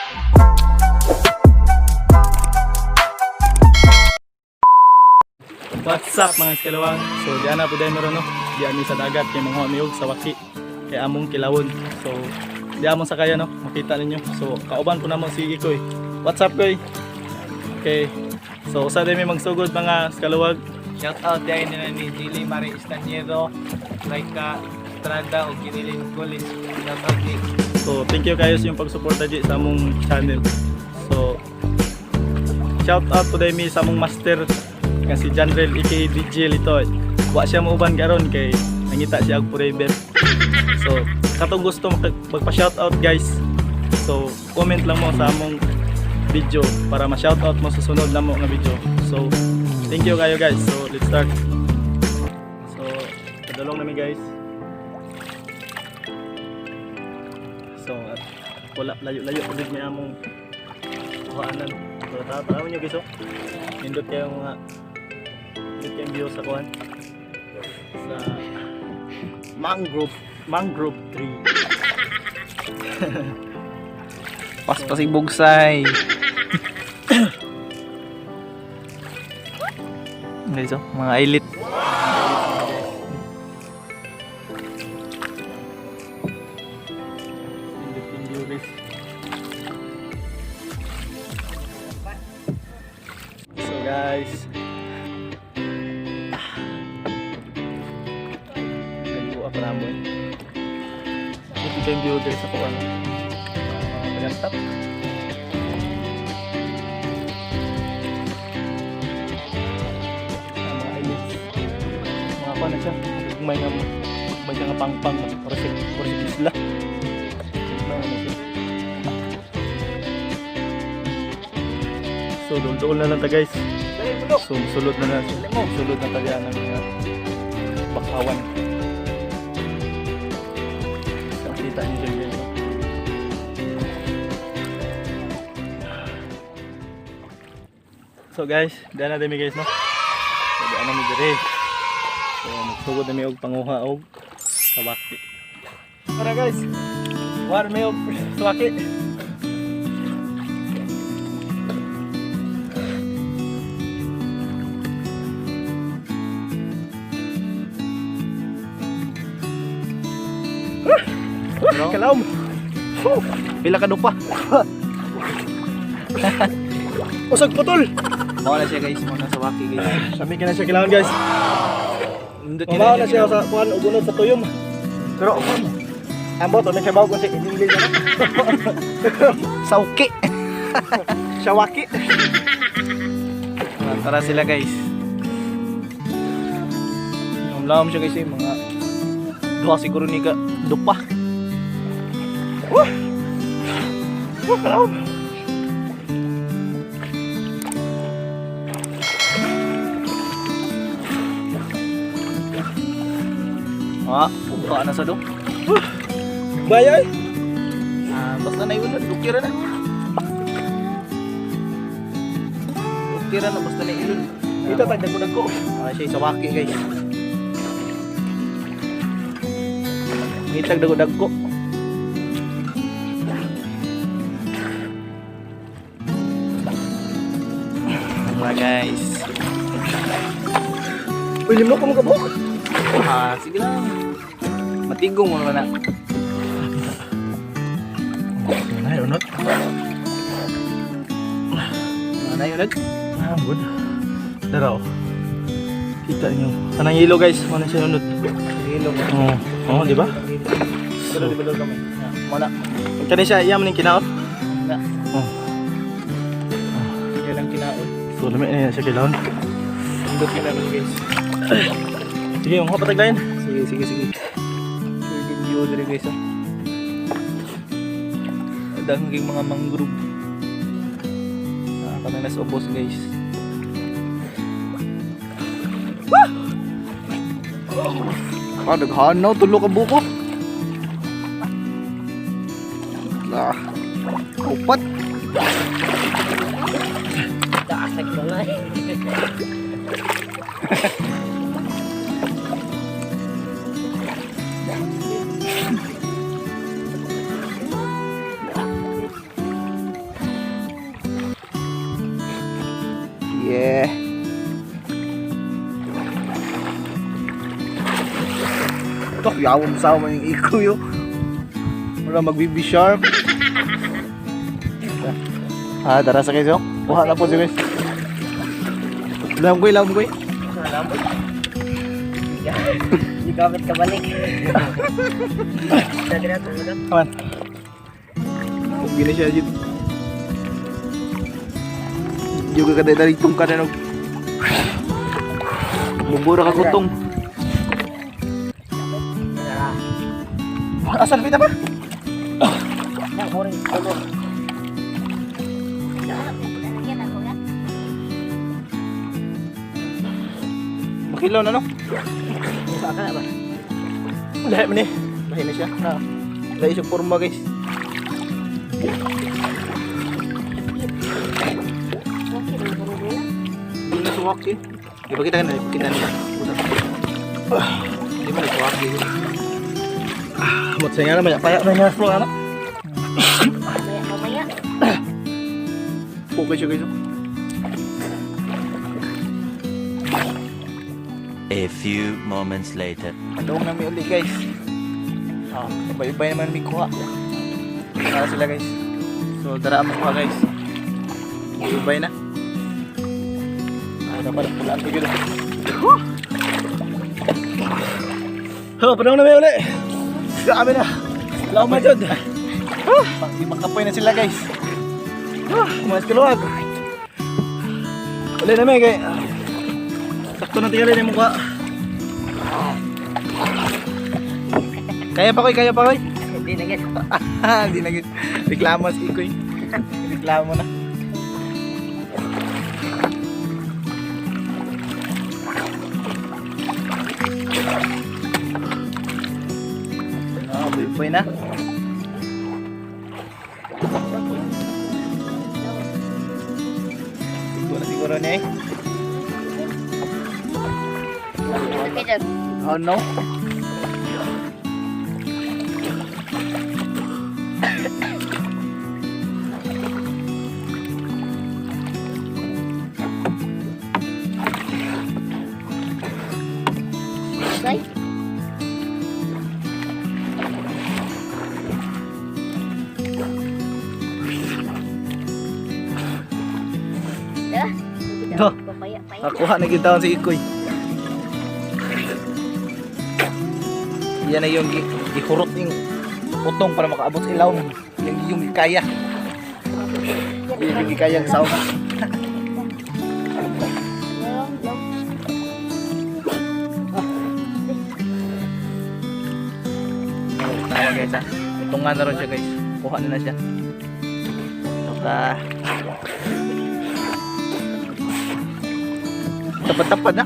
What's up, mga iskalawang? So diyan na po dahil meron, no. Diyan mi sa dagat kay manguha mi og sawaki kay among kilawon. So di among sakaya, no. Makita ninyo. So kauban po namo si Ikoy. What's up, Koy? Okay. So usa din mi magsugod, mga iskalawag. Shout out dahil nila ni Jilly Marie Estanyero, Laika Estrada o Kinilin Kulis. Shout out di. So thank you kayo sa inyong pagsuporta di sa among channel. So shout out po dahil mi sa among master nga si Janrel aka DJ Litoy. Wa siya mauban karon kay nangita siya og forever. So katong gusto magpa shout out, guys. So comment lang mo sa among video para ma-shout out mo sa sunod na mo nga video. So thank you kayo, guys. So let's start. So padulong nami, guys. So at wala layo-layo ulit may among kuhaanan. So tara nyo, guys, oh. Nindot kayo mga nindot kayong view sa kuhan. Sa mangrove mangrove tree. Paspasig bugsay. Guys, oh, mga elite. Nindot yung view, guys. So guys, layo ako na mo eh. Nindot kayong view, guys, sa kuhan. Pagantap. Ang mga islets. Mga kuhan na siya. May nga may siya nga pangpang para sa isla. May nga siya. So doon na lang ta, guys. So sulod na na sulod na ta diyan ng mga bakawan. So kita niyo dyan, guys, oh. So guys, diyan na dami, guys, no. So diyan na mi dire. So magsugod na mi og panguha og sawaki. Tara, guys. War mi og sawaki. Kalawom. Pila ka dupa? Usag putol. Mao na siya, guys, mao na sawaki, guys. Sami ka na siya kilawon, guys. Nindot Mamaw na siya sa kuan ug unod sa tuyom. Pero ambot may kabaw kung sa English na. Sauki. Shawaki. Tara sila, guys. Lamlam siya, guys, eh, mga duha siguro ni ka dupa. Wah, kalawom. Ah, buka na sa do. Bayay. Ah, basta na yun, okay ra na. Okay ra na basta na ilon. Ito tag dagko. Ah, siya sawaki, guys. Ngitag dago-dagko. Mga guys. Uy, limo ko mo kabuk. Ah, sige lang. Matigong mo na. Na unod. Ano yun? Ah, good. Daraw. Kita niyo. Kanang yelo, guys, mo na siya unod. Hilo mo. Oh, oh, di ba? So, di ba kami? Mo na. Kani siya iya man ning kinaot. Na. Oh. Yan ang kinaon. So lami na siya kilawon. Indot ka namin, guys. Sige, mga pataglayin. Sige, sige, sige. Sure good view dire, guys, ah. Dahil kay mga mangrove. Ah, kanang nasa ubos, guys. Wah! Ah, naghanaw tulo ka buko. Ah, upat. Taasag ko nga eh. Yeah. Ito, yawang sa man yung iko yo. Wala mag-BB sharp. Ah, tara sa guys, oh. Kuha na po siya, guys. Lamgoy, lamgoy. Hindi gamit ka balik. Dagdag na tulog. Kaman. Kung gina siya dito. Juga ka dari tong ka na nog. Mubura ka gutong. Asan pita pa? Nang orange color. Makilaw na no? Sa ka na ba? Lahi man ni. Lahi na siya. Na. Lahi siya forma, guys. Hindi na suwak yun. Ipakita ka na, ipakita nila. Hindi mo na suwak yun. Mot sa nga naman, paya na nga bro ana. Mamaya, mamaya. Okay siya, guys. Oh. A few moments later. Padong namin uli, guys. Ah, iba-iba naman may kuha. Para sila, guys. So dara ang kuha, guys. Iba-iba na. Ah, dapat pulaan ko yun. Ho, padong na may uli. Grabe na. Laom na jud. Di makapoy na sila, guys. Ah, mas kaluwag. Uli na may kay. Sakto na tingali ni mo kuha. Kaya pa koy, kaya pa koy. Hindi na gid. Hindi na gid. Reklamo si Ikoy. Reklamo na. Ah, buhay na. Siguro na siguro niya eh. Oh no. Say. Dah. Dah. Papaya, paya. Nakuha na gyud taon si Ikoy. Yan na yung gihurot yung utong para makaabot sa ilawom. Yung gikaya. Yung gikaya ang sawa. Tawa, guys, ha. Utungan na ron siya, guys. Kuha na na siya. Saka tapat-tapat na.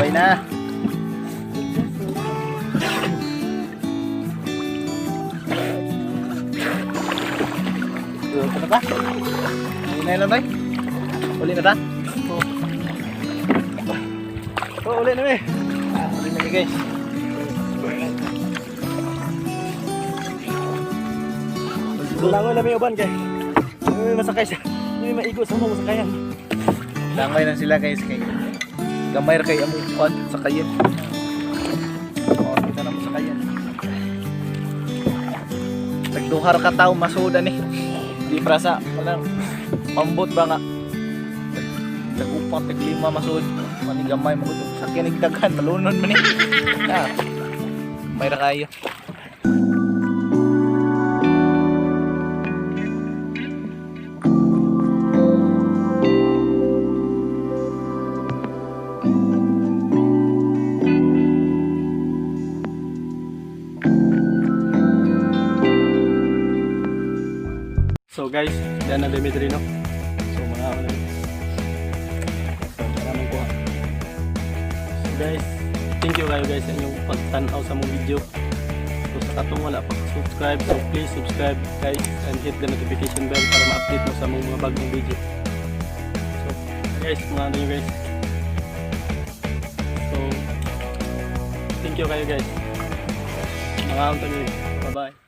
Bye na. Ito na ba? Uli na lang, bay? Uli na ta? Oh, uli na may. Ah, uli na ni, guys. Langoy na may uban kay. May masakay siya. May maigo sa mo masakayan. Langoy lang sila, guys, kay gamay ra kay among kuan sakayan. Oh, kita na mo sakayan. Nagduhar ka tao masudan ni. Di prasa wala pambot ba nga. Tag-upat, tag-lima masud. Mani gamay mo kuto. Sakyan daghan talunon man ni. Ah. May ra kayo. So guys, yan na Dimitri no. So mga ano na. So maraming kuha. So guys, thank you kayo guys sa inyong pagtan-aw sa mong video. So sa katong wala pa subscribe, so please subscribe, guys, and hit the notification bell para ma-update mo sa mong mga bagong video. So guys, mga ano yun, guys. So thank you kayo, guys. Mga ano. Bye bye.